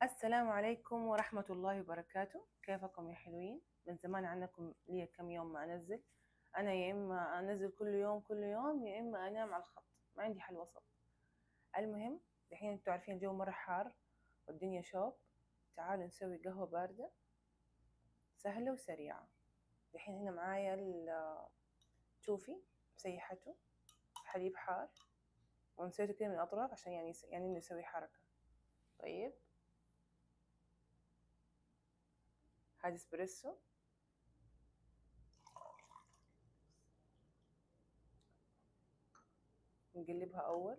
السلام عليكم ورحمة الله وبركاته. كيفكم يا حلوين؟ من زمان عنكم، لي كم يوم ما أنزل. أنا يا إما أنزل كل يوم كل يوم، يا إما أنام على الخط، ما عندي حل وسط. المهم دحين انتوا عارفين الجو مرة حار والدنيا شوب، تعالوا نسوي قهوة باردة سهلة وسريعة. دحين هنا معايا التوفي مسيحته حليب حار ومسويته كده من الأطراف عشان يعني إنه يسوي حركة. طيب هذا اسبريسو، نقلبها أول،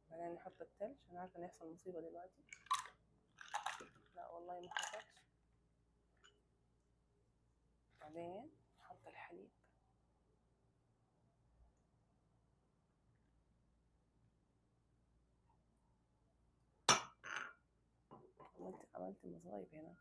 بعدين نحط الثلج. أنا عارفة إنه يحصل مصيبة دلوقتي، لا والله ما حصلش. بعدين نحط الحليب، عملت مصايب هنا.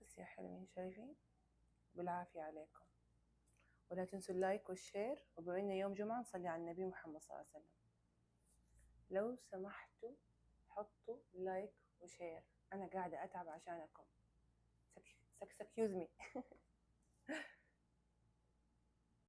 بس يا حلوين، شايفين؟ بالعافية عليكم، ولا تنسوا ال like وال share. وبما إنه يوم جمعة نصلي على النبي محمد صلى الله عليه وسلم. لو سمحتوا حطوا like و share، أنا قاعدة أتعب عشانكم. Excuse me.